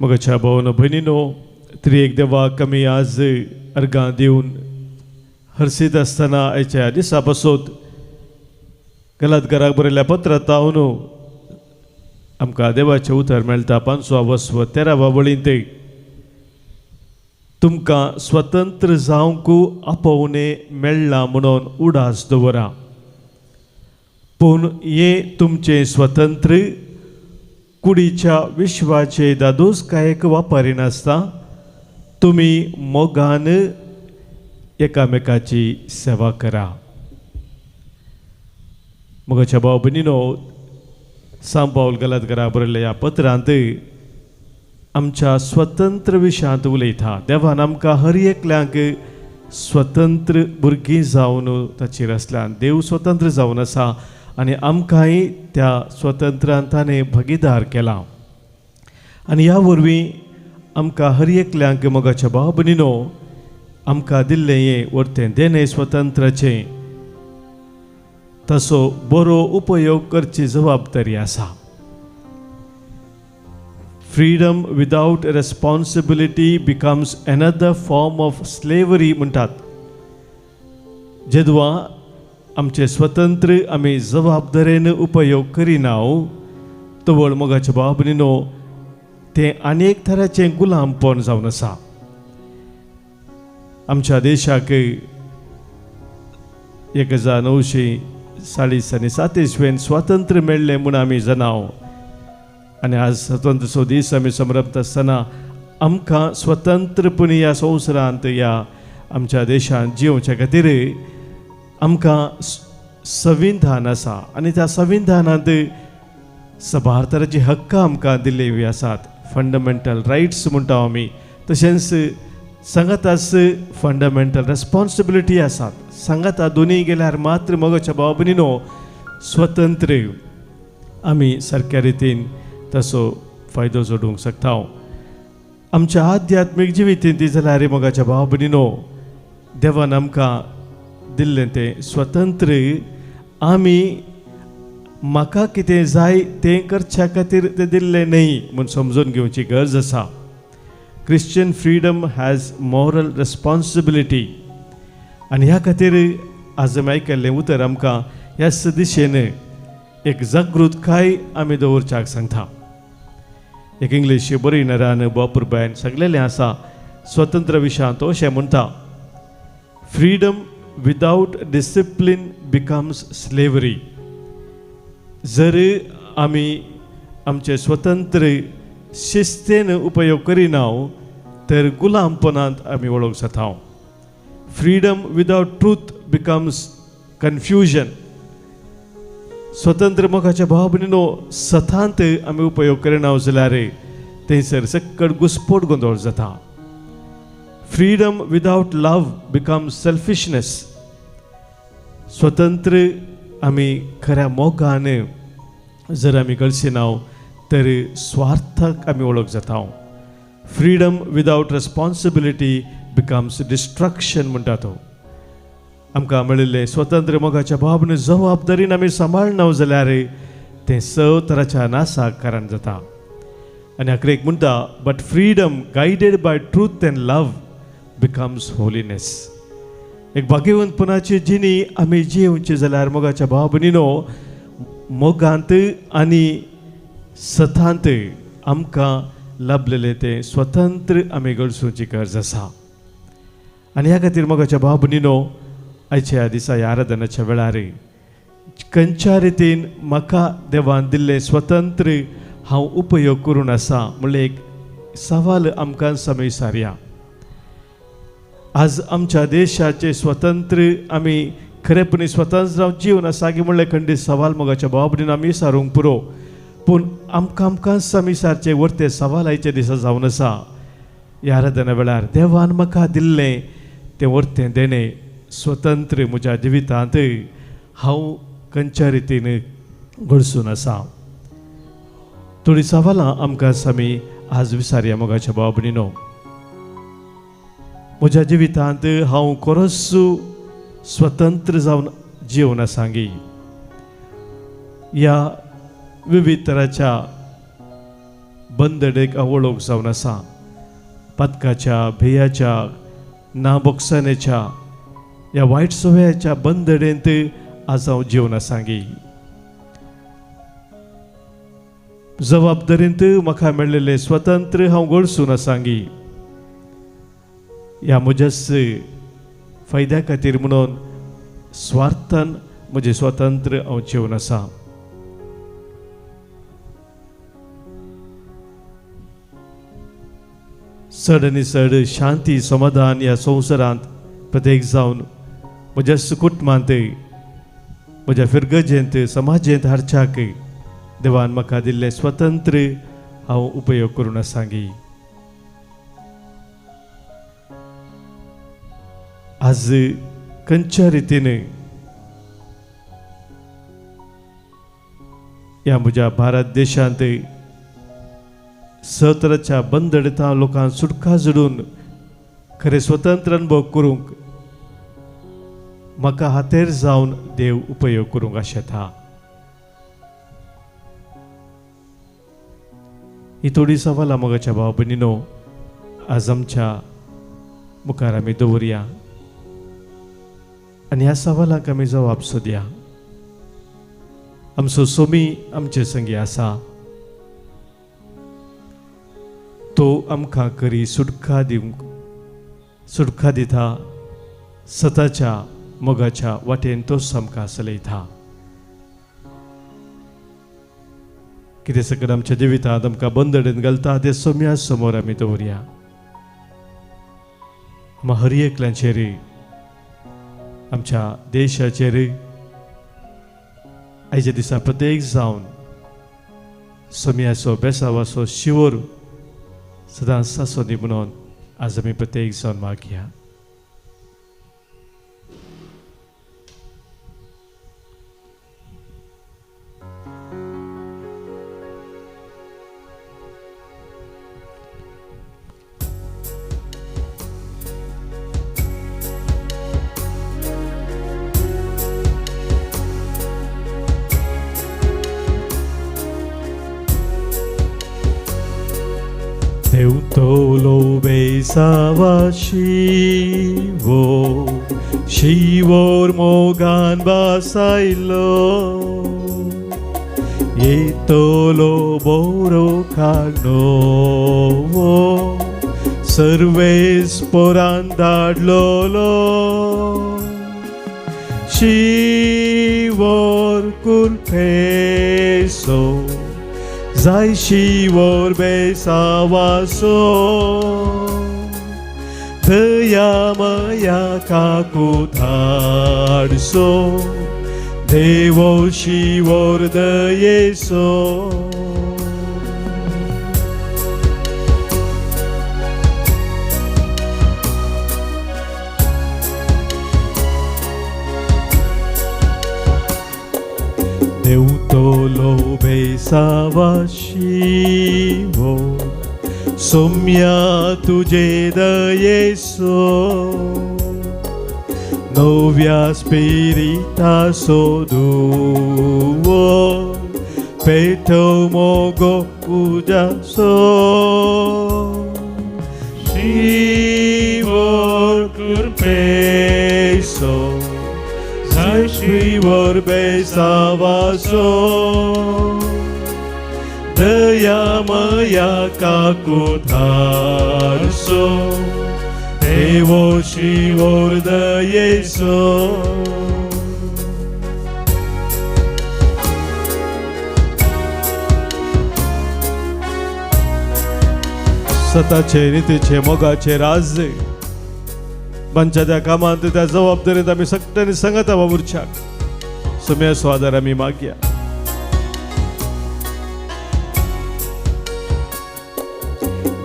मोगाच्या भावानो भयणीनो, त्रिएक देवाक आमी आज अर्गां दिवन हर्शीत आसतना आयच्या दिसा पासून गलातकाराक बरयल्ल्या पत्रांत हांव आमकां देवाचें उतर मेळटा. पांचवा वस्व तेरावा वळींत, तुमकां स्वतंत्र जावंक आपोवणें मेळ्ळां म्हणून उडास दवरा, पूण हें तुमचें स्वतंत्र कुडीच्या विश्वाचे दादोसकायेक वापरिनासता तुमी मोगान एकामेकाची सेवा करा. मोगाच्या भाव भयणीनो, सांत पावल गलातकाराक बरयल्ल्या ह्या पत्रांत आमच्या स्वतंत्र विशयांत उलयता. देवान आमकां हर एकल्यांक स्वतंत्र भुरगीं जावन ताचेर आसल्यान देव स्वतंत्र जावन आसा आनी आमकांय त्या स्वतंत्रान ताणें भागीदार केला. आनी ह्या वरवीं आमकां हर एकल्यांक मोगाच्या भाव भयणीनो आमकां दिल्लें हें वर्तें देणें स्वतंत्राचें तसो बरो उपयोग करची जबाबदारी आसा. Freedom without responsibility becomes another form of slavery म्हणटात. जेदवा आमचे स्वतंत्र आमी जबाबदारेन उपयोग करिना तवळ मोगाच्या भाव भयणीनो तें आनी एक तराचें गुलामपण जावन आसा. आमच्या देशाक 1940 आनी 7 इसवेन स्वातंत्र्य मेळ्ळें म्हूण आमी जाणाव आनी आज स्वतंत्र दीस आमी समरपता आसतना आमकां स्वतंत्रपणी ह्या संवसारांत ह्या आमच्या देशांत जियोवच्या खातीर आमकां संविधान आसा आनी त्या संविधानांत सबार तरांची हक्क आमकां दिल्ली आसात. फंडामेंटल रायट्स म्हणटा आमी, तशेंच सांगाताच फंडामेंटल रेस्पॉन्सिबिलिटी आसात. सांगाता दोनूय गेल्यार मात्र मोगाच्या भाव भयणीनो स्वतंत्र आमी सारक्या रितीन तसो फायदो जोडूंक शकता. आमच्या आध्यात्मीक जिवितीन ती जाल्यार मोगाच्या भाव भयणीनो देवान आमकां दिल्लें तें स्वतंत्र आमी म्हाका कितें जाय तें करच्या खातीर तें दिल्लें न्हय म्हूण समजून घेवची गरज आसा. Christian freedom has moral responsibility आनी ह्या खातीर आज आमी आयकल्लें उतर आमकां ह्याच दिशेन एक जागृतकाय आमी दवरच्याक सांगता. एक इंग्लीश बरयणारान बापुरबायन सगळेलें आसा स्वतंत्र विशयांत अशें म्हणटा, freedom without discipline becomes slavery. जर आमी आमचे स्वतंत्र शिस्तेन उपयोग करिना तर गुलामपणांत आमी वळोवंक जाता. Freedom without truth becomes confusion. स्वतंत्र मोगाच्या भाव भयणीनो सतांत आमी उपयोग करिना जाल्यार थंयसर सक्कड घुस्पोट गोंदळ जाता. Freedom without love becomes selfishness. स्वतंत्र आमी खऱ्या मोगान जर आमी गळसिना तर स्वार्थाक आमी वळख जाता. Freedom without responsibility becomes destruction म्हणटा तो. आमकां मेळिल्लें स्वतंत्र मोगाच्या भावने जबाबदारीन आमी सांबाळना जाल्यार तें सव तराच्या नासाक कारण जाता. आनी आखरेक म्हणटा, but freedom guided by truth and love becomes holiness. एक भाग्यवंतपणाची जिणी आमी जियेवची जाल्यार मोगाच्या भाव भयणीनो मोगांत आनी सतांत आमकां लाभलेलें तें स्वतंत्र आमी गळसुची गरज आसा. आनी ह्या खातीर मोगाच्या भाव भयणीनो आयच्या ह्या दिसा ह्या आराधनाच्या वेळार खंयच्या रितीन म्हाका देवान दिल्लें स्वतंत्र हांव उपयोग करून आसा म्हणल्यार एक सवाल आमकां आमी सारया. आज आमच्या देशाचे स्वतंत्र आमी खरेपणी स्वतंत्र जीवन आसा की म्हणल्यार खंडीत सवाल मोगाच्या भाव भयणीन आमी सारूंक पुरो, पूण आमकां आमकांच आमी सारचे वरते सवाल आयच्या दिसा जावन आसा. ह्या आराधना वेळार देवान म्हाका दिल्लें तें वरतें देणें स्वतंत्र म्हज्या जिवितांत हांव खंयच्या रितीन घडसून आसा. थोडीं सवालां आमकां आमी आज विसारया मोगाच्या भाव भयणीनो. म्हज्या जिवितांत हांव खरोच स्वतंत्र जावन जिवन आसांगी. ह्या विविध तराच्या बंदडेक हांव वळख जावन आसा. पातकाच्या, भियाच्या, नाबोक्सानेच्या ह्या वायट सवयाच्या बंदडेंत आज हांव जेवन आसांगी. जबाबदारींत म्हाका मेळिल्लें स्वतंत्र हांव गळसून आसांगी. ह्या म्हज्याच फायद्या खातीर म्हणून स्वार्थान म्हजें स्वतंत्र हांव जेवन आसा. चड आनी चड शांती समाधान ह्या संवसारांत प्रत्येक जावन म्हज्या कुटुंबांत, म्हज्या फिरगजेंत, समाजेंत हाडच्याक देवान म्हाका दिल्लें स्वतंत्र हांव उपयोग करून आसांगी. आज खंयच्या रितीन ह्या म्हज्या भारत देशांत सतराच्या बंदडता लोकांक सुटका जोडून खरें स्वतंत्र अनुभव करूंक म्हाका हातेर जावन देव उपयोग करूंक आशेता. ही थोडी सवालां मोगाच्या भाव भयणीनो आज आमच्या मुखार आमी दवरया आनी ह्या सवालांक आमी जवाब सोदया. आमचो सोमी आमचे संगी आसा, तो आमकां करी सुटका दिवंक सुटका दिता. सताच्या मोगाच्या वाटेन तोच आमकां चलयता. कितें सगळें आमच्या जिवितांत आमकां बंदडेन घालता तें सोम्या समोर आमी दवरया. आमकां हर एकल्याचेर, आमच्या देशाचेर आयच्या दिसा प्रत्येक जावन सोम्याचो बेसावाचो शिवोर सदांच आसो दी म्हणून आज आमी प्रत्येक जावन मागया. देवतोलो बेसावा शिवो शिवोर मोगान बासायलो, येतोलो बोरो खाणो सर्वेस पोरान धाडलोलो. शिवोर कुरपेसो जाय शिवोर बेसावासो, दया मया काकू धाडसो देवो शिवोर दयेसो. देवतोलो बेसावा शिवो सोम्या तुजे दयेसो, नव्या स्पिरितासो दुवो पेटो मोगो उजासो. शिवोर कुरपेसो शिवोर बेसावासो, दया मया काकू धाडसो देवो शिवोर दयेसो. सताचे नितीचे मोगाचे राज बांच्या त्या कामांत त्या जबाबदारीत आमी सगळ्यांनी सांगता वावुरच्याक सम्याचो आदार आमी मागया.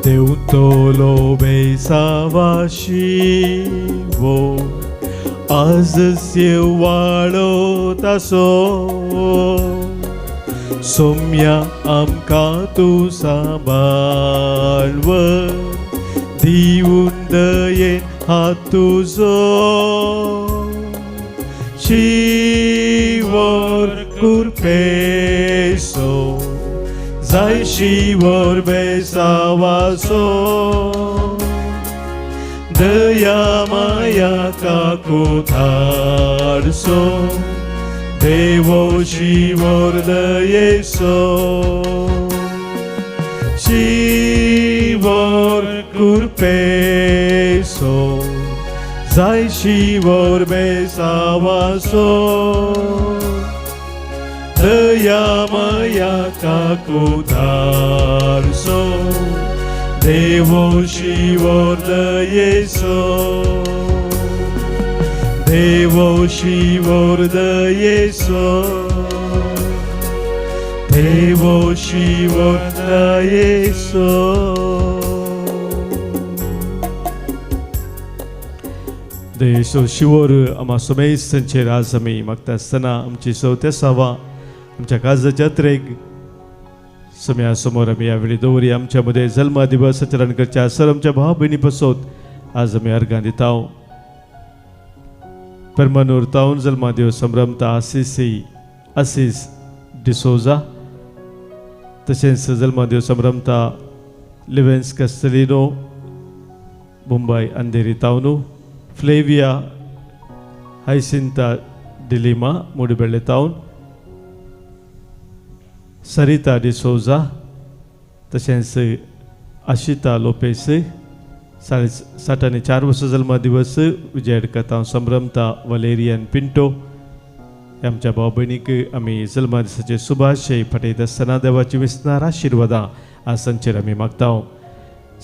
देवतोलो बेसावा शिवो आज सेवाळो तासो, सोम्या आमकां तूं सांबाळव दिवन दयेन हात तुजो. शिवोर कुरपेसो जाय शिवोर बेसावासो दया माया काकू धाडसो देवो शिवोर दयेसो शिवोर कुरपेसो जाय शिवोर बेसावासो दया माया काकू धाडसो देवो शिवोर दयेसो देवो शिवोर दयेसो देवो शिवोर दयेसो. देशो शिवोर आमा सोमेस्तांचेर आज आमी मागता आसतना आमची चवथ्या सावा आमच्या काजाच्या जात्रेक सम्या समोर आमी ह्या वेळी दवरी. आमच्या मदें जल्मा दिवस आचरण करच्या सर आमच्या भाव भयणी पसोत आज आमी अर्गां दिता. परमानूर तावन जल्मा दिवस संभ्रमता आसिसी आसीस डिसोजा, तशेंच जल्मा दिवस संभ्रमता लिव्हेन्स कस्तलिनो मुंबय अंधेरी तावनू, फ्लेविया हायसिंता डिलिमा मुडबेळे तावन, सरिता डिसोजा, तशेंच आशिता लोपेस 60.5 आनी 4 वर्सां जल्मा दिवस विजय तावन संभ्रमता वलेरियन पिंटो. आमच्या भाव भयणीक आमी जल्मा दिसाचे शुभाशय फटयत आसतना देवाची विसनार आशिर्वादां आज सांचेर आमी मागता.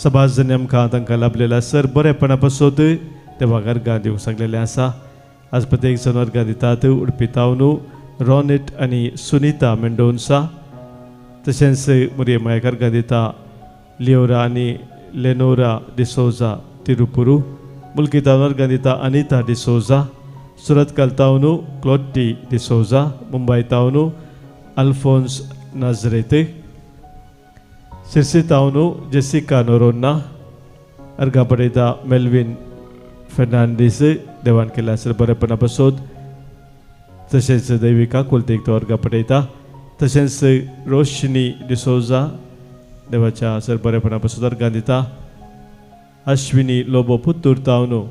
सभाजन आमकां तांकां लाभलेला सर बरेपणा पासत देवाक अर्गां दिवंक सांगलेलें आसा. आज प्रत्येक जण अर्गां दितात. उडपी तावनू रॉनेट आनी सुनीता मेंडोन्सा, तशेंच मुरये मायक अर्गां दिता लियोरा आनी लेनोरा डिसोजा तिरुपुरू, मुल्की तावनू अर्गां दिता अनिता डिसोजा, सुरतकल तावनू क्लोटी डिसोजा, मुंबय तावनू अल्फोन्स नाजरेत, सिरसी तावनू जेसिका नोरोन्ना, अर्गां पडयता मेल्विन फेर्नांडीस देवान केल्ल्या सर बरेपणा पासत, तशेंच दैविका कुलतेक तो अर्गां पडयता, तशेंच रोशनी डिसोजा देवाच्या सर बरेपणा पासत अर्गां दिता, अश्विनी लोबो पुत्तूर तावनू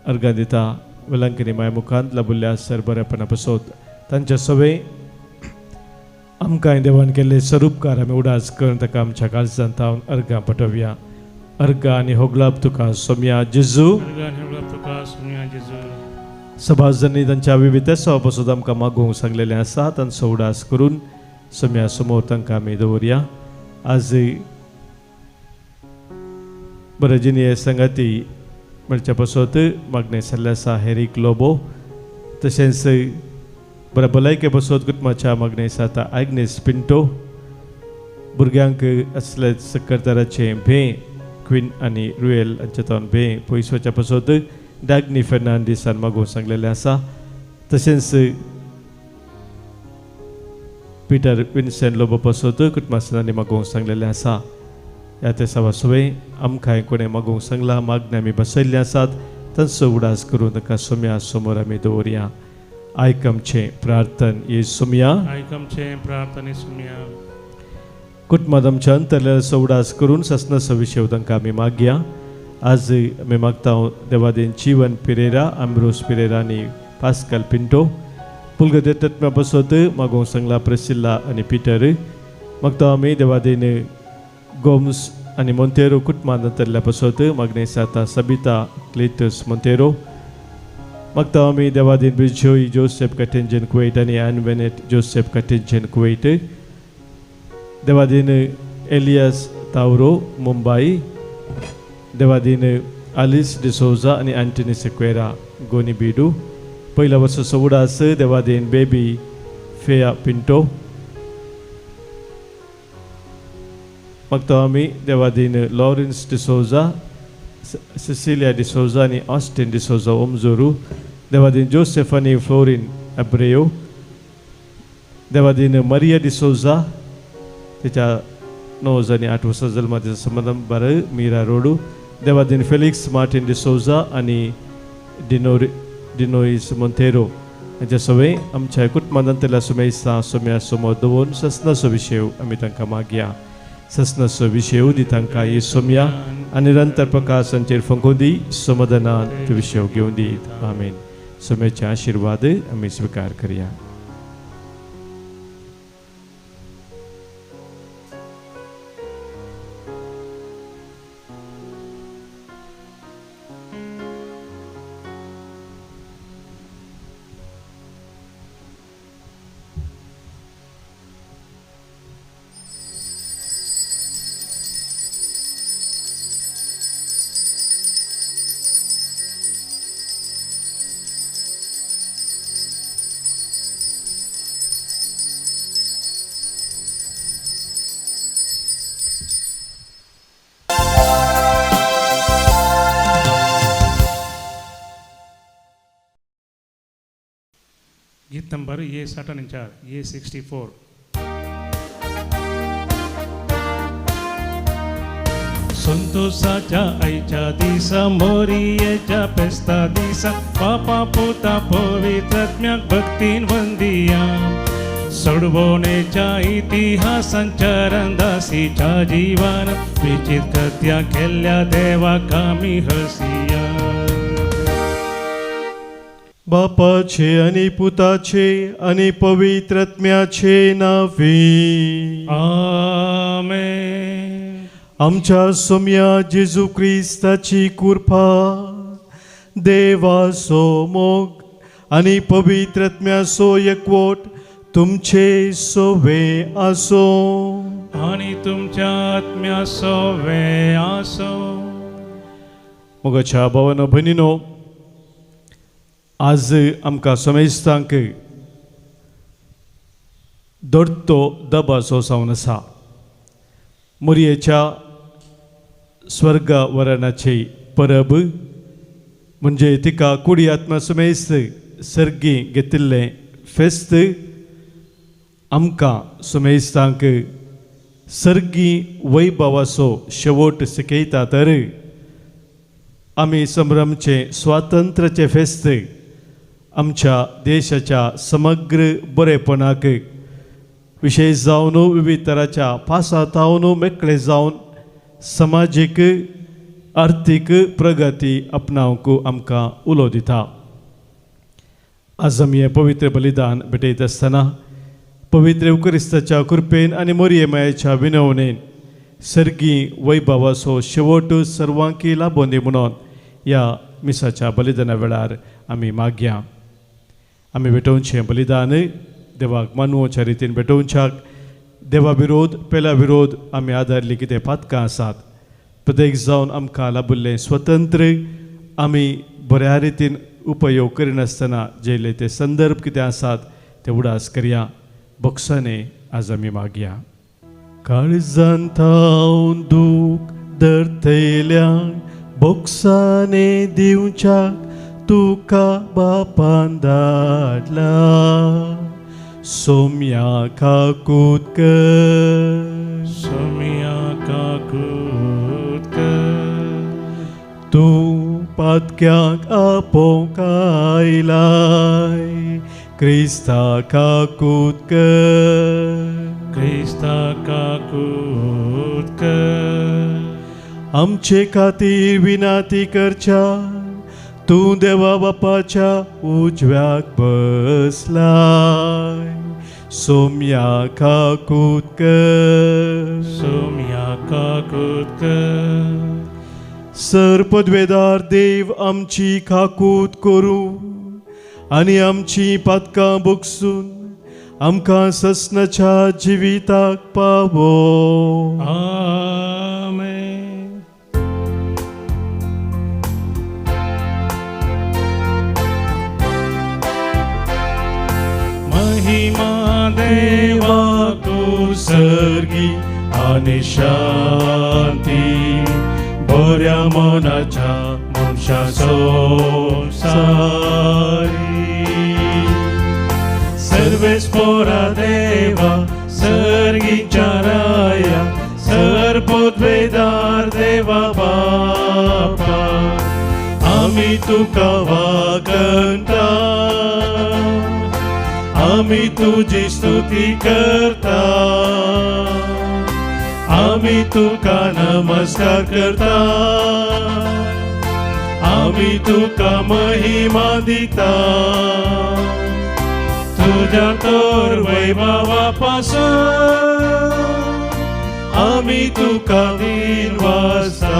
अर्गां दिता वेलांकनी माय मुखांत लाबुल्ल्या सर बरेपणा पासत. तांच्या सवे आमकां देवान केल्ले स्वरूपकार आमी उडास करून ताका आमच्या काळजांत तावन अर्गां पटोवया. अर्गां आनी होगलाप तुका सोम्या जेजू. सभाजनी तांच्या विविध सभासद आमकां मागूंक सांगलेलें आसा तांचो उडास करून सोम्या समोर तांकां आमी दवरया. आज बरें जिनी संगाती म्हणच्या पासत मागणें जाल्लें आसा हेरीक लोबो, तशेंच बरें भलायके पासत कुटुंबाच्या मागणें आसा आग्नेस पिंटो, भुरग्यांक असले सक्करदाराचें भें क्विन आनी रुएल हांच्या तावन भें पयस वचच्या पासत डाग्नी फेर्नांडीसान मागूंक सांगलेलें आसा, तशेंच पिटर विन्सेंट लोबो पासत कुटुंबासनांनी मागूंक सांगलेलें आसा. ह्या ते सवा आमकां कोणें मागूंक सांगलां मागणें आमी बसयल्लें आसात तांचो उडास करून तांकां सोम्या समोर आमी दवरया. आयक आमचें प्रार्थन ये सोम्या, आयक आमचें प्रार्थन ये सोम्या. कुटुंबांत आमच्या अंतरल्याचो उडास करून ससनाचो विशय तांकां आमी मागया. आज आमी मागता देवादेन जीवन पिरेरा, आम्ब्रोस पिरेरा आनी पास्कल पिंटो, पुलगते तत्म्या पासत मागूंक सांगला प्रेसिल्ला आनी पिटर. मागता आमी देवादेन गोम्स आनी मोंतेरो कुटुंबांत अंतरल्या पासत मागणें साता सबिता क्लेटस मोंतेरो. मागता आमी देवादीन बिजोय जोसेफ कटेंजन कुवैट आनी एनवेनेट जोसेफ कटेंजन कुवैट, देवादीन एलियास तावरो मुंबई, देवादीन आलिस डिसोजा आनी एंटनी सेक्वेरा गोनी बिडू. पयल्या वर्साचो उडास देवादीन बेबी फेया पिंटो. मागता आमी देवादीन लॉरेन्स डिसोजा, सिसिलिया डिसोजा आनी ऑस्टिन डिसोजा ओमजोरू, देवादीन जोसेफ आनी फ्लोरीन अब्रेयो, देवादीन मरिया डिसोजा तिच्या 9 आनी 8 वर्सां जल्मा तिचो संबंद बर मीरा रोडू, देवादीन फेलिक्स मार्टिन डिसोजा आनी डिनोइस मोंतेरो. हाच्या सवय आमच्या कुटुंबांतल्या सुमेस्ता सोम्या समोर दवरून ससनाचो विशय आमी तांकां मागया. ससनाचो विशय दी तांकां ही सोम्या आनी निरंतर प्रकाशांचेर फंको दी समाधानान तो विशय घेवन दीत. आमेन. सोम्याचे आशिर्वाद आमी स्विकार करया. गीत नंबर ये 64, ये 64. संतोषाच्या आईच्या दिसा, मोरियेच्या फेस्ता दिसा, पापा पुता पवित्रात्म्याक भक्तीन वंदिया. सोडवणेच्या इतिहासान चरणदासीच्या जीवन विचित कृत्या केल्ल्या देवाक आमी हसिया. बापाचे आणि पुताचे आणि पवित्रात्म्याचे नावे आमेन. आमच्या सोम्या जेजू क्रिस्ताची कृपा, देवाचो मोग आणि पवित्रात्म्याचो एकवट तुमचे सोवे आसो आणि तुमच्या आत्म्या सोवे आसो. मोगाच्या भावानो भयणीनो, आज आमकां समेस्तांक दोडतो दबाचो जावन आसा. मोरयेच्या स्वर्ग वरणाची परब म्हणजे तिका कुडी आत्मा समेस्त सर्गी घेतिल्लें फेस्त आमकां समेस्तांक सर्गी वैभवाचो शेवट शिकयता. तर आमी संभ्रमचें स्वातंत्र्याचें फेस्त आमच्या देशाच्या समग्र बरेपणाक विशेष जावन विविध तराच्या पासातावन मेकळे जावन समाजीक आर्थीक प्रगती आपणावंक आमकां उलो दिता. आज आमी हें पवित्र बलिदान भेटयत आसतना पवित्र उकरिस्ताच्या कृपेन आनी मोरये मायेच्या विनवणेन सर्गी वैभवाचो शेवट सर्वांकी लाभोन दी म्हणून ह्या मिसाच्या बलिदाना वेळार आमी मागया. आमी भेटोवचें बलिदान देवाक मानवच्या रितीन भेटोवच्याक देवा विरोध पेल्या विरोध आमी आदारली कितें पातकां आसात प्रत्येक जावन आमकां लाभिल्लें स्वतंत्र आमी बऱ्या रितीन उपयोग करिनासतना जेले ते संदर्भ कितें आसात ते उडास करया. बोक्साने आज आमी मागया. काळजान थावन दूख धरतल्यांक बोक्साने दिवच्याक तुका बापान धाडला. सोम्या काकूत कर, सोम्या काकूत कर, तूं पातक्याक आपोवंक आयलाय. क्रिस्ता काकूत कर, क्रिस्ता काकूत कर, आमचे खातीर विनाती करच्या तूं देवा बापाच्या उजव्याक बसलाय. सोम्या काकूत कर, सोम्या काकूत कर, सर पदवेदार देव आमची काकूत करूं आनी आमची पातकां बगसून आमकां ससनाच्या जिविताक पावो. आमेन. महिमा देवाकू सर्गी आनी शांती बऱ्या मनाच्या मनशा संवसारी. सर्वेस्पोरा देवा सर्गीच्या राया, सर्पोद्वेदार देवा बापा, आमी तुका वागंता. आमी तुजी स्तुती करता, आमी तुका नमस्कार करता, आमी तुका महिमा दिता। तुज्या तर वैभवा पासून आमी तुका दिनवासा।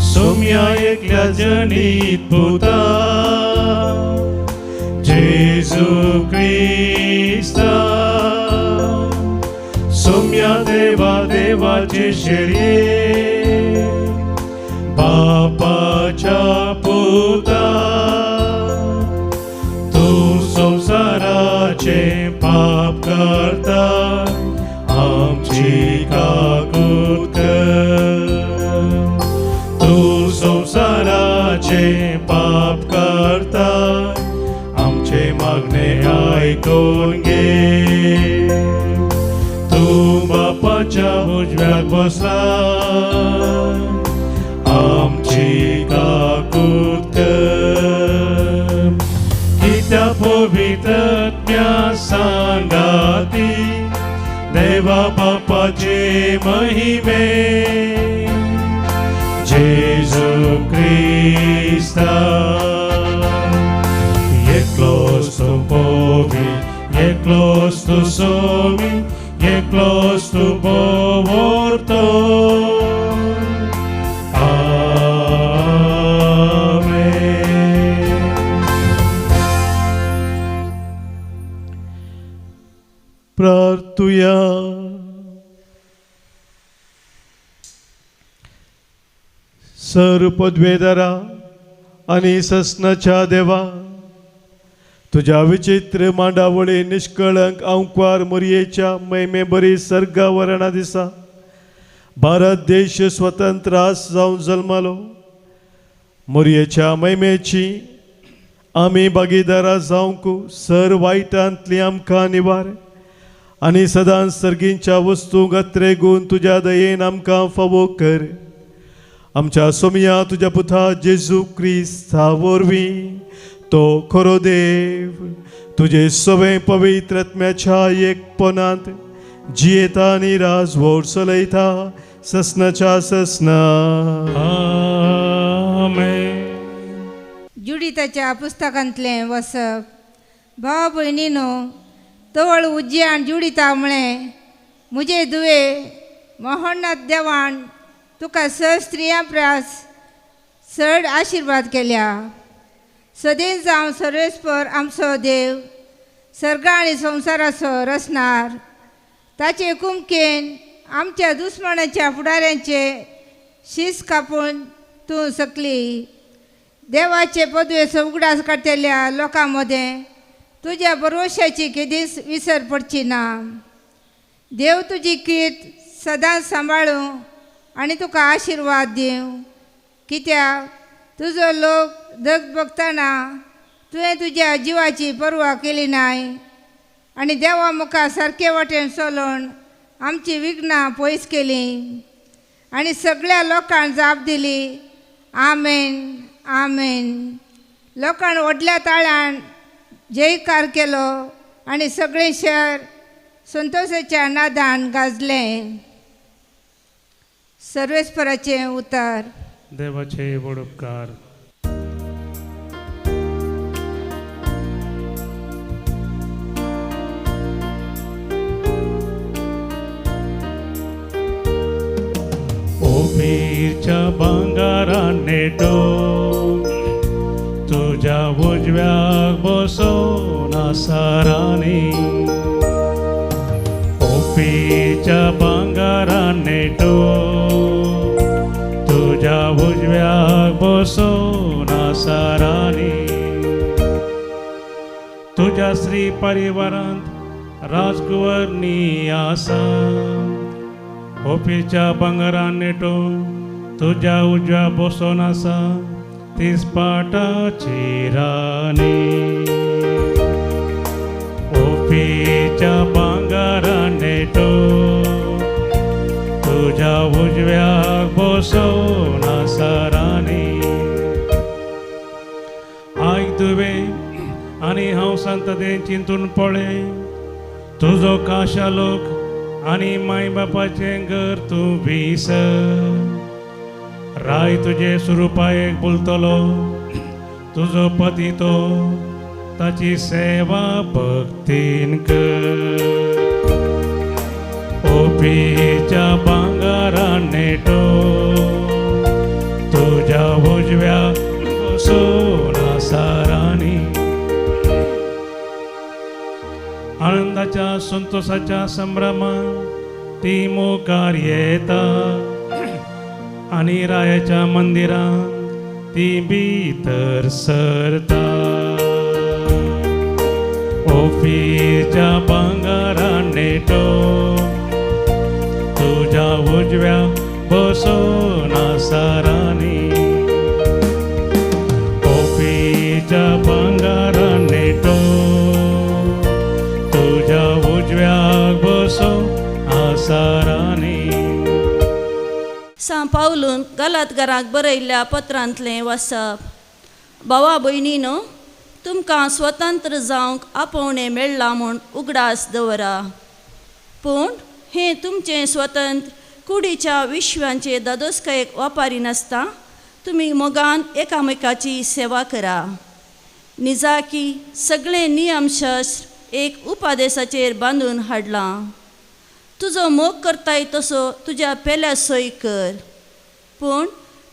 सोम्या एकल्या जनीत पुता जेजू क्रिस्ता, सोम्या देवा देवाचे शेळये बापाच्या पुता, तूं संवसाराचे पाप करता आमची काकूत कर, तूं संवसाराचे पाप करता आमचे मागणे आयकून घे। तूं बापाच्या उजव्याक बसला आमची काकूत कर, कित्या पवित्रत्या सांगाती देवा बापाचे महिमे जेजू क्रिस्ता। एकलोच तूं पवी, एकलोच तूं सोमी, एकलोच तूं बोवर्तो। आमेन। प्रार्थुया। सर पदवेदारा आनी ससनाच्या देवा, तुज्या विचित्र मांडावळी निष्कळंक आंकवार मोरयेच्या मैमे बरी सर्गा वरणा दिसा भारत देश स्वतंत्र आस जावन जल्मालो। मोरयेच्या मैमेची आमी भागीदारा जावंक सर वायटांतली आमकां निवार आनी सदांच सर्गींच्या वस्तूंक अत्रेगून तुज्या दयेन आमकां फावो कर। आमच्या सोमया तुज्या पुता जेजू क्रिस्ता वरवीं तो खरो देव तुजे सवें पवित्र आत्म्याच्या एकपणांत जियेता आनी राजवट चलयता ससनाच्या ससना। आमेन। जुडिताच्या पुस्तकांतलें वसप। भाव भयणीनो, तवळ उज्यान जुडिता म्हळें, म्हजे दुवे मोहन्नाथ देवान तुका स स्त्रियां प्रास चड आशिर्वाद केल्या। सदींच जावं सर्वेस्पर आमचो देव सर्ग आनी संवसाराचो रचणार, ताचे कुमकेन आमच्या दुस्मणाच्या फुडाऱ्यांचे शीस कापून तूं सकली। देवाचे पदवेचो उगडास काडटल्या लोकां मदें तुज्या भरवशाची केदीच विसर पडची ना। देव तुजी कीर्त सदांच सांबाळूं आनी तुका आशिर्वाद दिवं, कित्याक तुजो लोक दग बगतना तुवें तुज्या जिवाची पर्वा केली नाय आनी देवा मुखार सारके वाटेन चलोवन आमची विघ्नां पयस केलीं। आनी सगळ्या लोकांक जाप दिली, आमेन आमेन। लोकांक व्हडल्या ताळ्यान जयकार केलो आनी सगळें शहर संतोशाच्या नादान गाजलें। सर्वेस्पराचें उतर। देवाचे व्हड उपकार। ओपीरच्या भांगारान नेटो तुज्या उजव्याक बसोन आसा राणी, ओपीरच्या भांगारान नेटो तुज्या उजव्याक बसोन आसा राणी। तुज्या श्री परिवारांत राजकुंवरनी आसा, ओपीच्या भांगरान नेटो तुज्या उजव्या बसोन आसा तीस पाटाची राणी। ओपीच्या भांगरान नेटो तुज्या उजव्याक बसोन आसा राणी। आयक तुवें आनी हांव सांगता तें चिंतून पळय. तुजो काशा लोक आनी माय बापाचें घर तूं विसर. राय तुजे सुरुपायेक बोलतलो, तुजो पती तो ताची सेवा भक्तीन कर. ओपीच्या भांगरान नेटो, तुज्या उजव्या सोना सारांनी. आनंदाच्या संतोषाच्या संभ्रमान ती मुखार येता आनी रायाच्या मंदिरान ती भितर सरता. ओफीच्या भांगरान नेटो, तुज्या उजव्या बसोन सारांनी. ओफीच्या भांगरान नेटो, तुज्या उजव्याक बसोन आसारांनी. सां पावलून गलातगाराक बरयल्ल्या पत्रांतलें वाचप. भावा भयणीनो, तुमकां स्वतंत्र जावंक आपोवणें मेळ्ळां म्हूण उगडास दवरा. पूण हें तुमचें स्वतंत्र कुडीच्या विश्वांचे दादोसकायेक वापरिनासता तुमी मोगान एकामेकाची सेवा करा. निजाकी सगळें नियमशास्त्र एक उपादेसाचेर बांदून हाडलां. तुजो मोग करताय तसो तुज्या पेल्या सोय कर. पूण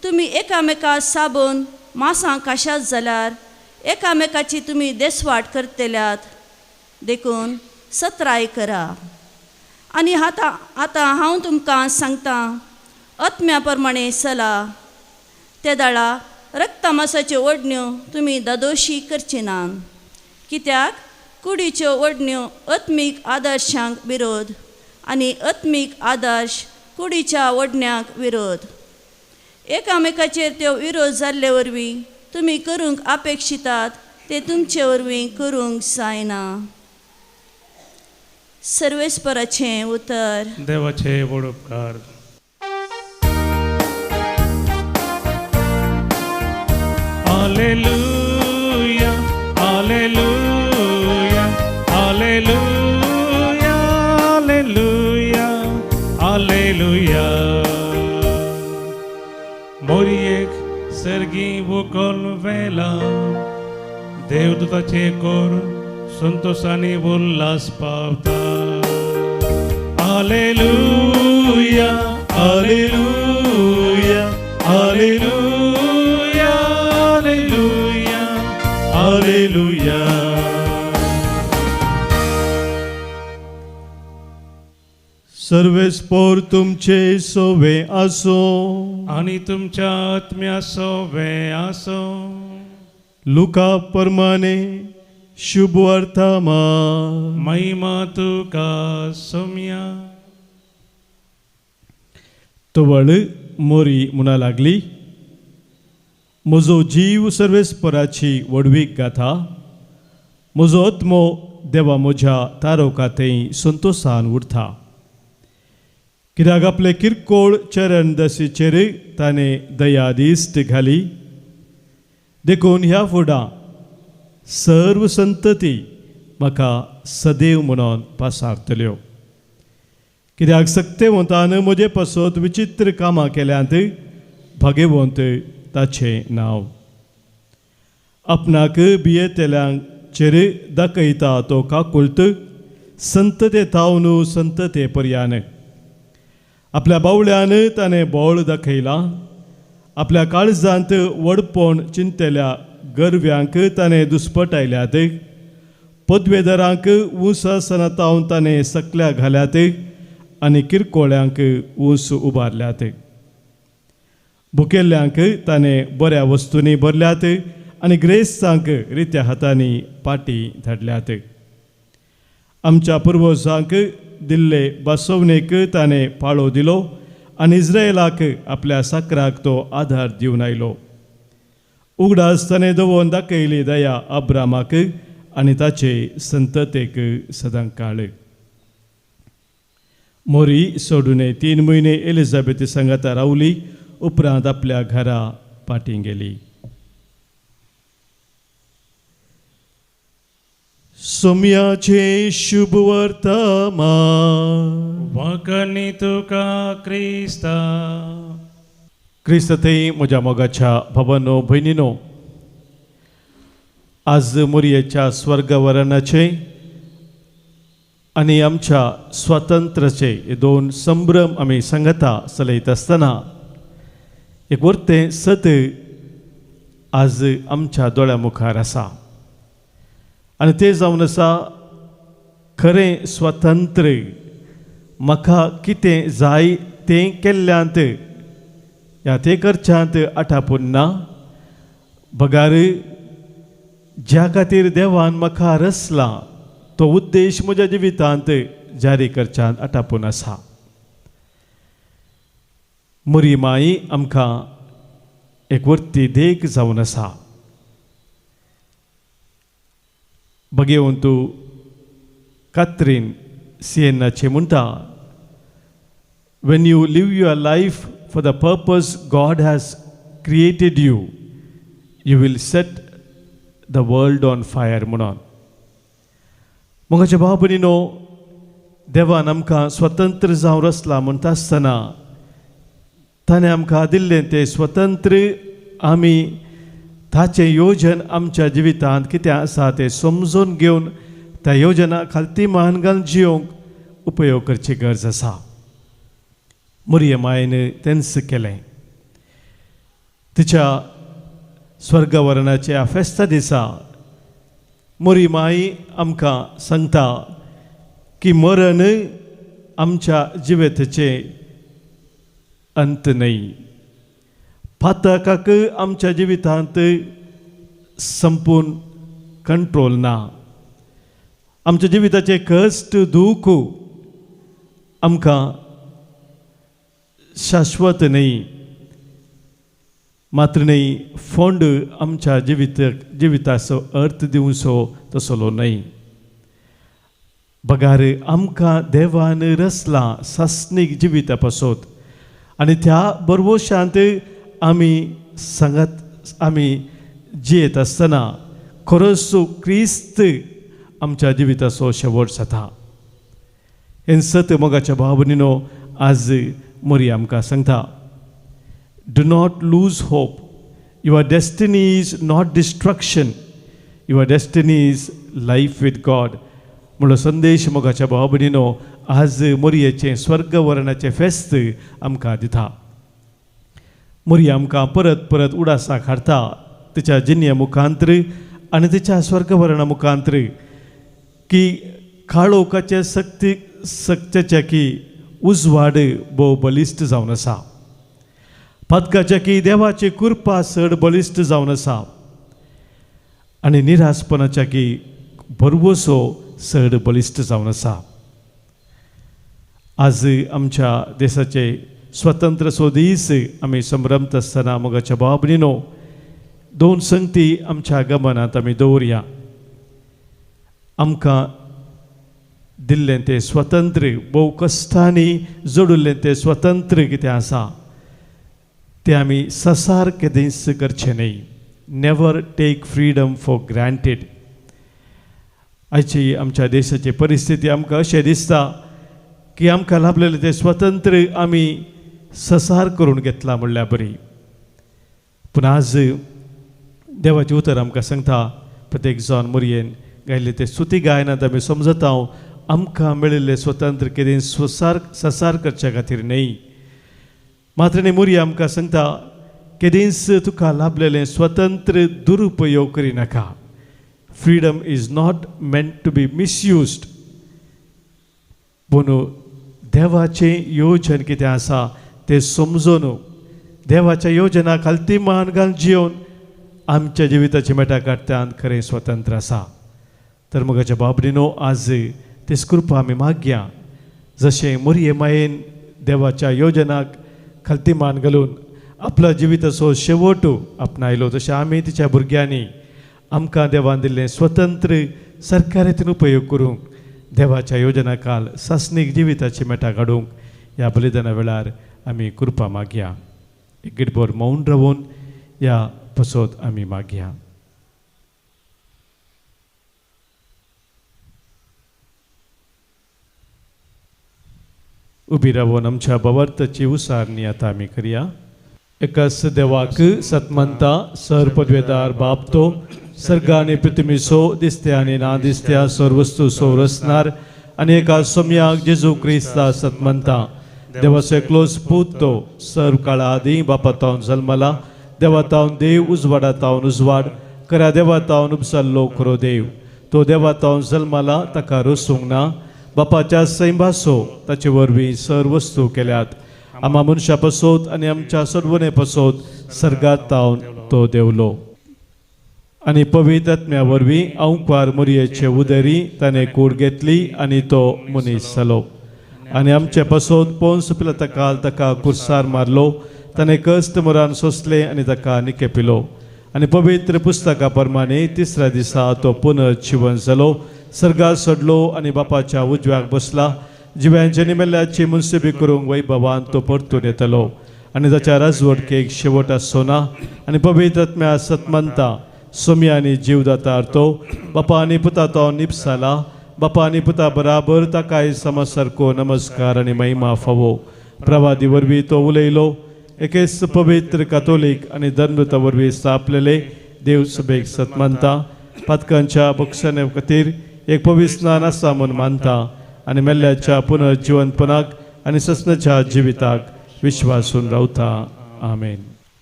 तुमी एकामेका साबून मासां काशात जाल्यार एकामेकाची तुमी देसवाट करतल्यात. देखून सत्राय करा. आनी आतां आतां हांव तुमकां सांगतां, आत्म्या प्रमाणे चला. ते दाळा रक्तमासाच्यो ओडण्यो तुमी दादोशी करची ना. कित्याक कुडीच्यो ओडण्यो आत्मीक आदर्शांक विरोध आनी आत्मीक आदर्श कुडीच्या ओडण्याक विरोध. एकामेकाचेर त्यो विरोध जाल्ले वरवीं तुमी करूंक अपेक्षितात ते तुमचे वरवीं करूंक जायना. सर्वेस्पराचें उतर. देवाचे व्हड उपकार. Hallelujah, hallelujah, hallelujah, hallelujah, hallelujah. मोरयेक सर्गी वोकल वेला, देवदूताचे कोर संतोषानी उल्हास पावता. Hallelujah, hallelujah, hallelujah, hallelujah, hallelujah. सर्वेस्पोर तुमचे सोवे आसो आनी तुमच्या आत्म्या सोवे आसो. लुका परमाने शुभ वर्तमान. महिमा तुका सोम्या. तवळ मोरी म्हणा लागली, म्हजो जीव सर्वेस्पराची व्हडवीक गाथा, म्हजो आत्मो देवा म्हज्या तारोका थंय संतोसान उरता. कित्याक आपले किरकोळ चरण दशीचेर ताणें दया दिश्ट घाली. देखून ह्या फुडां सर्व संतती म्हाका सदैव म्हणून पासारतल्यो. कित्याक सक्तेवंतान म्हजे पासत विचित्र कामां केल्यांत, भागेवंत ताचें नांव. आपणाक भियेतल्यांचेर दाखयता तो काकुळट संतते थावन संतते पर्यान. आपल्या बावळ्यान ताणें बोळ दाखयलां, आपल्या काळजांत व्हडपण चिंतल्या गरव्यांक ताणें दुस्पटायल्यात. पदवेदारांक ऊंस आसनातावन ताणें सकल्या घाल्यात आनी किरकोळ्यांक ऊंस उबारल्यात. भुकेल्ल्यांक ताणें बऱ्या वस्तूंनी भरल्यात आनी ग्रेस्तांक रित्या हातांनी पाटी धाडल्यात. आमच्या पुर्वजांक दिल्ले बसवणेक ताणें पाळो दिलो आनी इस्रायलाक आपल्या साकराक तो आधार दिवन आयलो. उगडास ताणें दवरून दाखयली दया अब्रामाक आनी ताचे संततेक सदां काळ. मोरी सोडून 3 म्हयने एलिझाबेथ सांगाता रावली. उपरांत आपल्या घरा पाटी गेली. सोम्याचें शुभ वर्तमान. वखणी तुका क्रिस्ता. क्रिस्त थंय म्हज्या मोगाच्या भावानो भयणीनो, आज मोरयेच्या स्वर्गवरणाचे आनी आमच्या स्वातंत्र्याचे हे दोन संभ्रम आमी सांगता चलयत आसतना एक वरतें सत आज आमच्या दोळ्या मुखार आसा आनी तें जावन आसा खरें स्वातंत्र्य म्हाका कितें जाय तें केल्ल्यांत ह्या तें करच्यांत आटापून ना, बगार ज्या खातीर देवान म्हाका रचला तो उद्देश म्हज्या जिवितांत जारी करच्यांत आटापून आसा. मोरी माई आमकां एक वरती देख जावन आसा. बगेवन तूं कात्रीन सियेनाचे म्हणटा, when you live your life for the purpose God has created you, you will set the world on fire म्हणून. मोगाच्या भाव भयणीनो, देवान आमकां स्वतंत्र जावं रचला म्हणटा आसतना ताणें आमकां दिल्लें तें स्वतंत्र आमी ताचें योजन आमच्या जिवितांत कितें आसा तें समजून घेवन त्या योजना खालती मान घालून जियोंक उपयोग करची गरज आसा. मोरये मायन तेंच केलें. तिच्या स्वर्गवरणाच्या फेस्ता दिसा मोरी माई आमकां सांगता की मरण आमच्या जिविताचें अंत न्हय, पातकाक आमच्या जिवितांत संपूर्ण कंट्रोल ना, आमच्या जिविताचें कश्ट दूख आमकां शाश्वत न्हय, मात्र न्हय फोंड आमच्या जिविताचो अर्थ दिवचो तसलो न्हय. बगार आमकां देवान रचलां सासणीक जिविता पासत आनी त्या बरवशांत आमी सांगात आमी जियेत आसतना खरोच क्रिस्त आमच्या जिविताचो शेवट जाता. हें सत मोगाच्या भाव भयणीनो आज मोरी आमकां सांगता, do not lose hope. Your destiny is not destruction, your destiny is life with God म्हणलो संदेश मोगाच्या भाव भयणीनो आज मोरयेचें स्वर्गवरणाचें फेस्त आमकां दिता. मोरी आमकां परत परत उडासाक हाडटा तिच्या जिन्या मुखांत्र आनी तिच्या स्वर्गवरणा मुखांत्र की काळोखाचे सक्ती सक्तेच्या की उजवाड भोव बलिश्ट जावन आसा, पातकाच्या की देवाची कृपा चड बलिश्ट जावन आसा आनी निराशपणाच्या की भरवसो चड बलिश्ट जावन आसा. आज आमच्या देशाचे स्वतंत्र सो दीस आमी संभ्रमत आसतना मोगाच्या भाव भयणीनो दोन संगती आमच्या गमनांत आमी दवरया. आमकां दिल्लें तें स्वतंत्र भोव कश्टांनी जोडिल्लें तें स्वतंत्र कितें आसा तें आमी ससार केदींच करचें न्हय. Never take freedom for granted. आयची आमच्या देशाची परिस्थिती आमकां अशें दिसता की आमकां लाभलेलें तें स्वतंत्र आमी ससार करून घेतलां म्हणल्यार बरी. पूण आज देवाचें उतर आमकां सांगता, प्रत्येक जावन मोरयेन गायिल्लें तें स्तुती गायनांत आमी समजता आमकां मेळिल्लें स्वतंत्र केदीं ससार करच्या खातीर न्हय. मात्र न्ही मोरये आमकां सांगता केदींच तुका लाभलेलें स्वतंत्र दुरुपयोग करिनाका. Freedom is not meant to be misused. पूण देवाचें योजन कितें आसा तें समजून देवाच्या योजना खालती मान घालून जियोवन आमच्या जिविताची मेटा काडटात खरें स्वतंत्र आसा. तर मोगाच्या बाबडीनो आज तेच कृपा आमी मागया, जशें मोरये मायेन देवाच्या योजनाक खालती मान घालून आपल्या जिविताचो शेवट आपणायलो, तशें आमी तिच्या भुरग्यांनी आमकां देवान दिल्लें स्वतंत्र सरकारांतून उपयोग करूंक देवाच्या योजना काल सासणीक जिविताची मेटा काडूंक ह्या बलिदाना वेळार आमी कृपा मागया. एक गिटभर मौन रावून ह्या पसत आमी मागया. उबी रावन आमच्या भावार्थाची उसारणी आतां आमी करया. एकाच देवाक सतमंता सर पदवेदार बाप तो सर्ग आनी पृथ्वीचो दिसत्या आनी ना दिसत्या सर्वस्तू संरचणार आनी एका सोम्याक जेजू क्रिस्ता सतमंता देवाचो एकलोच पूत तो सर्व काळा आदीं बापा जल्मला देवा तावन देव उजवाडा तावन उजवाड खऱ्या देवा तावन उपसल्लो खरो देव तो देवा तावन जल्मला ताका रसूंक ना बापाच्या सैंबासो ताचे वरवीं सर्व वस्तू केल्यात आमा मनशा पसोत आनी आमच्या सोडवणे पसोत सर्गात तावन तो देवलो आनी पवित्र आत्म्या वरवीं अंकवार मोरयेचे उदरी ताणें कूड घेतली आनी तो मनीस जालो आनी आमचे पसोत पोंस पिलातकाल ताका कुर्सार मारलो ताणें कश्ट मरान सोंसले आनी ताका निके पिलो आनी पवित्र पुस्तका प्रमाणे तिसऱ्या दिसा तो पुनर्जिवन जालो सर्गार सोडलो आनी बापाच्या उजव्याक बसला जिव्यांचे निमेल्ल्याची मुन्सिबी करूंक वैभवान तो परतून येतलो आनी ताच्या राजवटकेक शेवट आसचो ना आनी पवित्र आत्म्या सतमंता सोमी आनी जीवदातार तो बापा आनी पुता तो निपसाला बापा आनी पुता बराबर ताकाय समसारको नमस्कार आनी महिमा फावो. प्रवादी वरवीं तो उलयलो एकेच पवित्र कातोलीक आनी धर्मता वरवीं स्थापलेले देव सभेक सतमानता पातकांच्या बक्षाने खातीर एक पवित्र स्नान आसा म्हूण मानता आनी मेल्ल्याच्या पुनर्जिवनपणाक आनी ससनाच्या जिविताक विश्वासून रावता. आमेन.